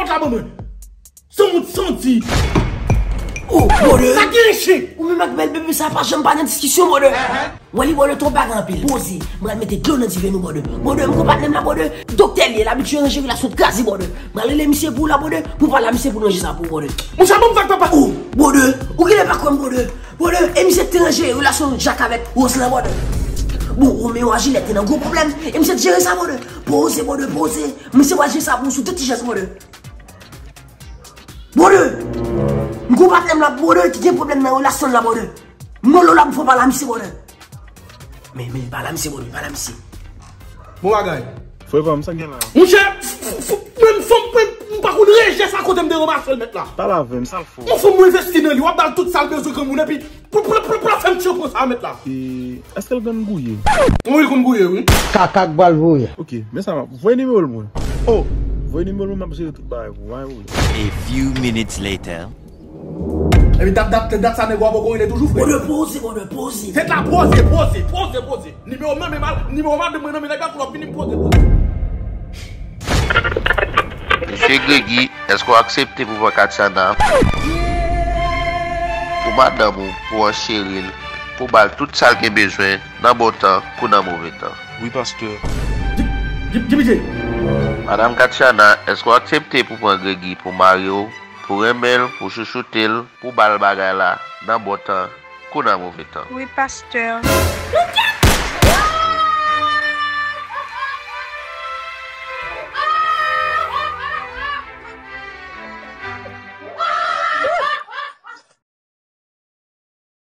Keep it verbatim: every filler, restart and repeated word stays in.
la ban mwen. San wont, san di. Oh, brother. Sa gen chen. Ou menm ak bèl bebe sa pa janm pa nan diskisyon, brother. Wè li, brother, twòp bagay anpil. Poze. M pral mete dlo nan diven nou, brother. Brother, m gon patnè m la, brother. Doktè li ye, l abitye ranje relasyon kraze, brother. M pral rele misye pou ou la, brother. Pou pale a misye pou ranje sa pou ou, brother. Monchè, ban m vag, papa. Oh, brother. Ou genlè pa kwè m, brother. Brother, e misye te ranje relasyon Jak avèk Rose lan, brother. Bon, Romeo a Juliette te nan gwo pwoblèm. E misye te jere sa, brother. Poze, brother, poze. Misye pral jere sa pou ou sou de ti chèz, brother. Brother! M gon patnè m la, brother, ki gen pwoblèm nan relasyon l la, brother. M rele w la, m fè w pale a misye, brother. Men, men, pale a misye, brother, pale a misye. Bon bagay. Frè pa m, sa k gen la? Monchè, f- f- mwen m fanm, mwen m pa konn rejè sa kote m te ranmase l mèt la. Pale avè m, sa l fè w? Yon fanm mwen envesti nan li, w ap ba l tout sa l bezwen granmoun, epi pou, pou, pou, pou l ap fè m tchanpan sa mèt la. E, èske l konn gouye? Mwen konn gouye, wi. Kaka k pral voye. Ok, men sa, voye nimewo l mwen. Oh, voye nimewo l mwen, m ap jere tout bagay pou ou, pa gen pwoblèm. A few minutes later. Epi dat, dat, dat sa nèg w ap rele toujou, frè. Brother, poze, brother, poze. Tèt la poze, poze, poze, poze. Nimewo m nan men mal, nimewo madanm mwen nan men nèg la, pou l ap vini m poze, poze. Mesye Gregi, èske w aksepte pou pran Katiana? Pou madanm ou, pou ancheri l, pou ba l tout sa l gen bezwen, nan bon tan kou nan move tan. Wi, pastè. Di- di- Dimitri. Madanm Katiana, èske w aksepte pou pran Gregi, pou marye w, pou renmen l, pou chouchoute l, pou ba l bagay la, nan bon tan kou nan move tan? Wi, pastè. Non,